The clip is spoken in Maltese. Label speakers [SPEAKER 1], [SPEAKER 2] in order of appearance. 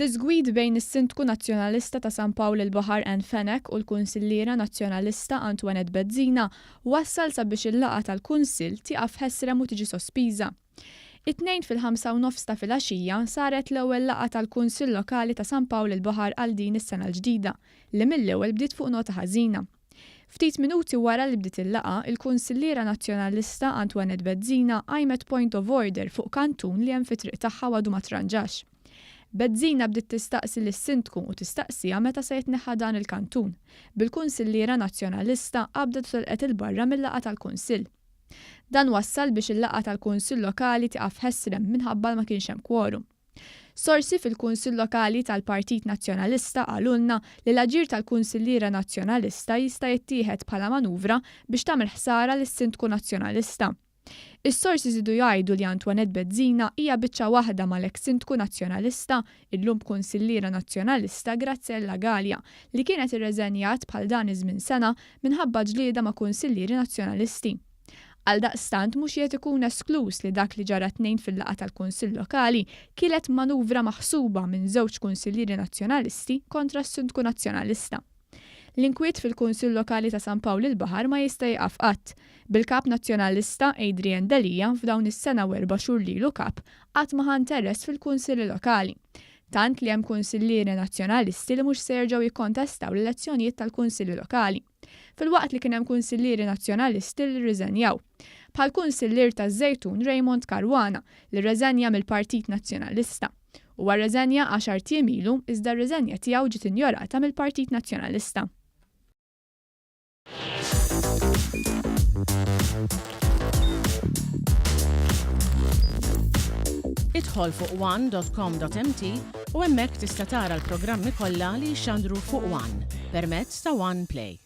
[SPEAKER 1] Diżgwid bejn is-Sindku Nazzjonalista ta' San Pawl il-Baħar Ann Fenech u l-Kunsilliera Nazzjonalista Antoinette Bezzina wassal sabiex il-laqgħa tal-Kunsill tieqaf ħesrem u tiġi sospiża. It-Tnejn fil-ħamsa u nofs ta' filgħaxija saret l-ewwel laqgħa tal-Kunsill Lokali ta' San Pawl il-Baħar għal din is-sena l-ġdida, li mill-ewwel bdiet fuq nota ħażina. Ftit minuti wara li bdiet il-laqgħa, il-Kunsilliera Nazzjonalista Antoinette Bezzina qajmet point of order fuq kantun li hemm fit-triq tagħha u għadu ma tranġax. Bezzina bdiet tistaqsi lis-Sindku u tistaqsiha meta se jitneħħa dan il-kantun, bil-Kunsilliera Nazzjonalista qabdet u telqet 'il barra mil-laqgħa tal-Kunsill. Dan wassal biex il-laqgħa tal-Kunsill Lokali tieqaf ħesrem minħabba li ma kienx hemm quorum. Sorsi fil-Kunsill Lokali tal-Partit Nazzjonalista qalulna li l-aġir tal-Kunsilliera Nazzjonalista jista' jittieħed bħala manuvra biex tagħmel ħsara lis-Sindku Nazzjonalista. Is-sorsi żiedu jgħidu li Antoinette Bezzina hija biċċa waħda mal-eks Sindku Nazzjonalista, illum Kunsilliera Nazzjonalista Graziella Galea, li kienet irreżenjat bħal dan iż-żmien sena minħabba ġlieda ma' Kunsillieri Nazzjonalisti. Għaldaqstant mhux qiegħed ikun eskluż li dak li ġara t-Tnejn fil-laqgħa tal-Kunsill Lokali kielet manuvra maħsuba minn żewġ Kunsillieri Nazzjonalisti kontra s-Sindku Nazzjonalista. L-inkwiet fil-Kunsill Lokali ta' San Pawl il-Baħar ma jista' jieqaf qatt, bil-Kap Nazzjonalista Adrian Delia f'dawn is-sena u erba' xhur li ilu Kap qatt ma ħa interess fil-Kunsilli Lokali. Tant li hemm Kunsillieri Nazzjonalisti li mhux se jerġgħu jikkontestaw l-elezzjonijiet tal-Kunsilli Lokali. Filwaqt li kien hemm kunsillieri Nazzjonalisti li rriżenjaw. Bħall-kunsillier taż-Żejtun Raymond Caruana li rreżenja mill-Partit Nazzjonalista. Huwa rreżenja għaxart ijiem ilu iżda r-riżenja tiegħu ġiet injorata mill-Partit Nazzjonalista.
[SPEAKER 2] Idħol fuq one.com.mt u hemmhekk tista' tara l-programmi kollha li jixxandru fuq One permezz ta' One Play.